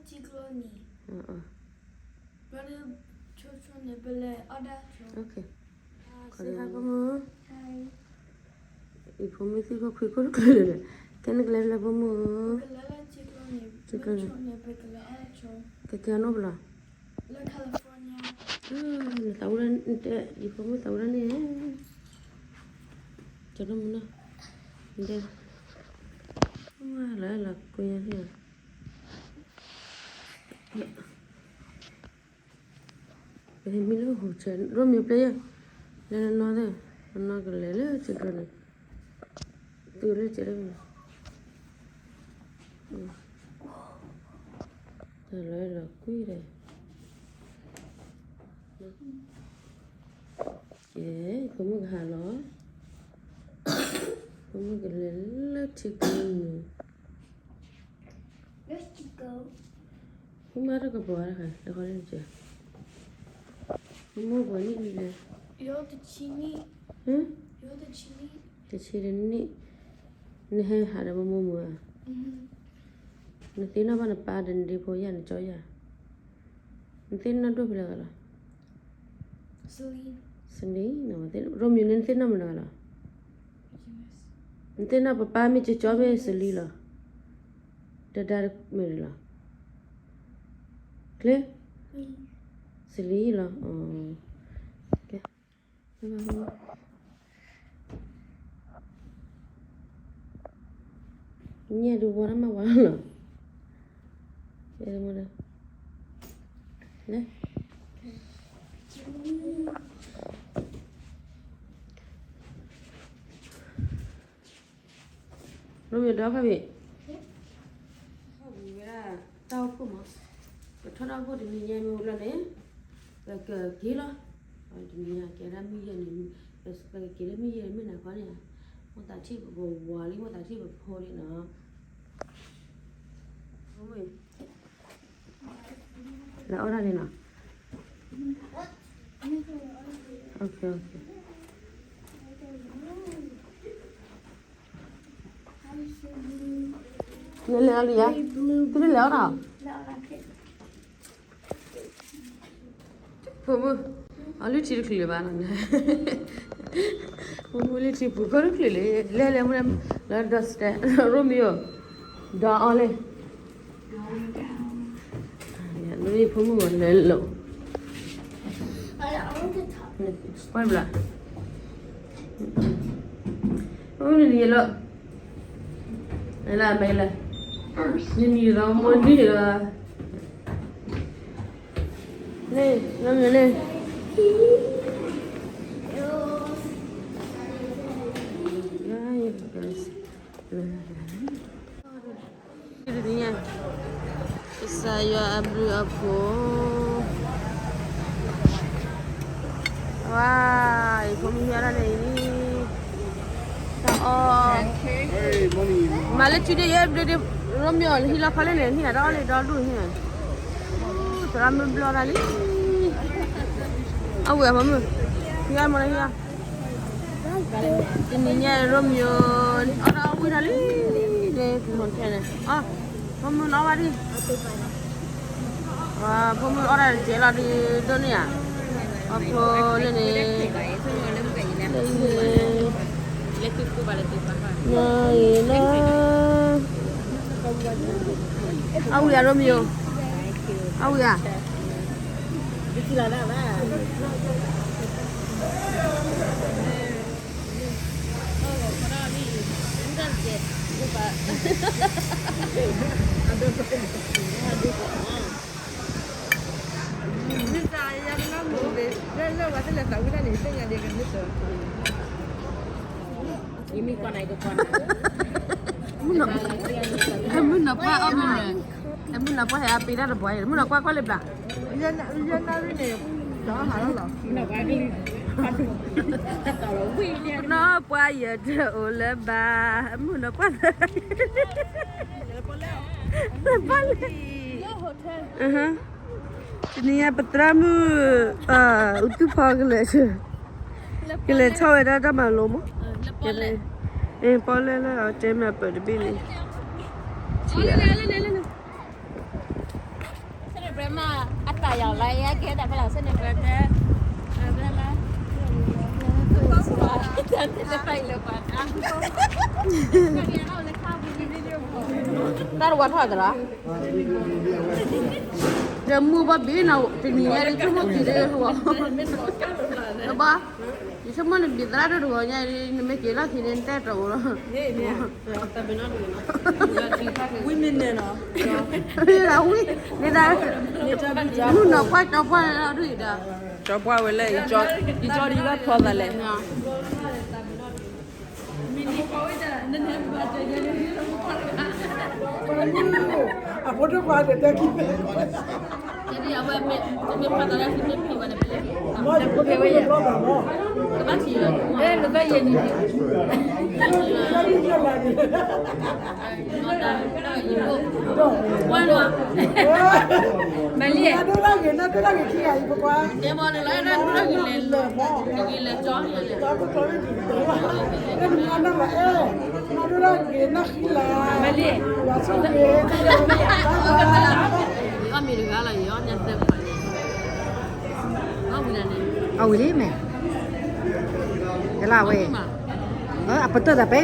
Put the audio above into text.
ထံကျိန့ၣ်, ဘျီဒီး ဆိဆိန့ၣ် ပလဲၤအီၣ်ဒၣ်ဆိ, ဖိမုၣ်, ယဖိမုၣ်သံၣ်ခိၣ်ခွံခိၣ်တကျၢၤလၢ်လၢ်, ကဲနကလဲၤလၢဖိမုၣ်, ကဲကဲနီၣ်ပလီၤ, နသးဝဲဒၣ်, ယဖိမုၣ်သးဝဲဒၣ်န့ၣ်, ကနီၣ်မနီၣ်, ဒဲ, လီၤလီၤကွံာ်ညါန့ၣ် ပဟဲမံလၢဟိုဆဲး ရိမ့ၤပျဲယဲၢ်, လၢနနီၢ်သ့ၣ်, နနီၢ်ကလဲၤလၢထံကျိန့ၣ်, တုၤလၢကဲလၢန့ၣ်, တၢ်လီၤလီၤကွံာ်ဒီး, ကဲ, ဖိမုၣ်ကဟးလီၤ, ဖိမုၣ်ကလဲၤလၢထံကျိန့ၣ် ဖိမုၣ်တကပၤတခါ, တခီလၢနကဲ, ဖိမုၣ်ပှဲၤနံၣ်လဲၣ်, တဆံတနံၣ်, နဟဲဟးဒီးမိၢ်မိၢ်ဧါ, နသ့ၣ်နီၣ်ဘၣ်နပၢ်ဒီးနဒ့ဖိယဲၢ် နကၠီယဲၢ်, နသ့ၣ်နီၣ်ဒိၣ်ဖဲလဲၣ်ဂၤလီၤ, စလံ, ရိမ့ၤန့ၣ် နသ့ၣ်နီၣ်မနုၤဂၤလီၤ, နသ့ၣ်နီၣ်ပပၢ်မ့ၢ်ကၠီ ကၠီမ့ၢ်စလံလီၤ, တဒါမ့ၢ်လီၤ, ချ့, စလံလီၤ, ကဲ, ညဲၣ်ဒုးဝါတၢ်မၤဝါလီၤ, လဲၣ် ရိမ့ၤဒီဖးဘ့ၣ်, ထီၣ်ဝဲဒၣ်တၢ်အိၣ်ဖှိၣ်မး, ပထီၣ်တၢ်အိၣ်ဖှိၣ်တနံၤညါမ့ၢ်အိၣ်လီၤန့ၣ်, ပကက့ၤလီၤ, တနံၤညါကဲဒၣ်မုၢ်ယဲၢ်န့ၣ်, ပကက့ၤလၢမုၢ်ယဲၢ်န့ၣ်မ့ၢ်နၤခီန့ၣ်, မိၢ်သးထံၣ်ပဝၤလံ မိၢ်သးထံၣ်ပဖိဒ်နီၤ လၢအီၣ်ဒၣ်န့ၣ်နီၤ, လဲၤလဲၤအီၣ်လံယါ, သုတလဲၤအီၣ်တၢ်, ဖိမုၣ်, အီၣ်လုၢ်ထံတချုးလၢၤဘၣ်နီၤ, ဖိမုၣ်လုၢ်ထံပူၤခိၣ်တချုးလၢၤ, လဲၤလဲၤမ့ၢ်လၢဒီးစတဲ, ရိမ့ၤဧိၤ, ဒီးအီၣ်လဲၣ် နမ့ၢ်ဖိမုၣ်ဂီၤလၢလီၤ, ပှၢ်ဘျး, ဖိမုၣ်နံၤလီၤ, လၢမဲလၢ, နံၤလီၤမိၢ်နံၤလီၤ, န့ၣ်, လၢမဲလၢ ကစၢ်ယွၤအဘျုးအဖှိၣ်, ဝါ, ယဖိမုၣ်ဟံးအီၣ်ဒၣ်န့ၣ်, တၢ်အီၣ်, မၤလၢထံဒ်ယဲၢ်ဘျုးဒ်, ရိမ့ၤဧိၤ ဟံးလီၤခီလၢန့ၣ် ဟံးအီၣ်တၢ်အီၣ်လၢဒီဒူၣ်န့ၣ်, သရၣ်မုၣ်ဘျီၣ်တၢ်လံ, အဝဲအဖိမုၣ်, ဟံးအီၣ်မ့ၢ်လၢဟံးအီၣ် တနံၤညါရိမ့ၤဧိၤ, အီၣ်ဒၣ်ဝံၣ်တၢ်လံ, န့ၣ်, အ, ဖိမုၣ်နီၣ်ဝဲဒၣ်, ဖိမုၣ်အီၣ်ဒၣ်တကဲလီၤဒုးဒိၣ်န့ၢ်ဧါ, အဖိလၢန့ၣ်, လၢအံၤလၢ, အဝံၣ်ဧါရိမ့ၤဧိၤ, အဝံၣ်ဧါ မုၢ်နီၢ်ပှၢ်အီၣ်မ့ၢ်န့ၣ်, မုၢ်နီၢ်ပှၢ်ဟဲအီၣ်မ့ၢ်န့ၣ်, မုၢ်နီၢ်ပှၢ်ကွၢ်လၢဘျး, နီၢ်ပှၢ်ယတအိၣ်လၢၤဘၣ်, မုၢ်နီၢ်ပှၢ်သၢ, ပှၢ်လဲၣ်, တနံၤညါပသရၣ်မုၣ်, အူသူၣ်ဖီကလဲၤဆၢ, ကလဲၤထီၣ်ဝဲဒၣ်တၢ်မၤလိမး, ပီၣ်လဲၣ်လၢအတဲမ့ၢ်အပၢၢ်တဘ့ၣ်န့ၣ်, ထံၣ်ယၤ ယီၤလၢယကဲဒၣ်ဖဲလီၤဆ့န့ၣ် ပတဲ တၢ်တဝါထီၣ်သရၣ်, ဒီးမုၢ်ဘၣ်ဘ့ၣ်နီၤ တနံၤညါဒ်ဆိကမိၣ်က့ၤဒ်ဟိဘၣ်, ယဆိကမိၣ်နဘံၣ်သရၣ်ဒိၣ်တဂီၤညါဒ် နမ့ၢ်က့ၤလီၢ်ခံန့ၣ် နတၢ်တအိၣ်လီၤ, ဝံၤမ့ၢ်န့ၣ်နီၤ, ဝံၤ, မုၢ်နီၤပှၢ်ကၠီပှၢ်လီၤဒ်အံၤဒီး, ကၠီပှၢ်ဝဲလၢ ယကၠီဒ်ဘၣ်ဖျီသးလဲၣ်. အဖိဒိၣ်ခွါတတဲခံဖဲ, မ့ၢ်ဖးသးလၢခံမ့ၢ်ဖံးဝဲန့ၣ်, မ့ၢ်ဖဲဝဲယဲ, ကဘၣ်ထံၣ်လီၤ, အဲ နဘၣ်ယဲန့ၣ်, ဝါလီၤ, မလံ, နဒိၣ်တၢ်ဂ့ၤ နဒိၣ်တၢ်ဂ့ၤခံဂၤအံၤပကွၢ်, တဲဘၣ်န့ၣ်လီၤ အဲ နဒိၣ်တၢ်ဂ့ၤလဲၤ, တဂ့ၤလဲၤကၠီန့ၣ်လဲၣ် မ့ၢ်လံ, ယအီၣ်မ့ၤတဂၤလီၤ ယအီၣ်ညါသၢခွါန့ၣ်, အဝံၤလံမဲာ်, ကလၢဝဲ, အပတုာ်သးပဲ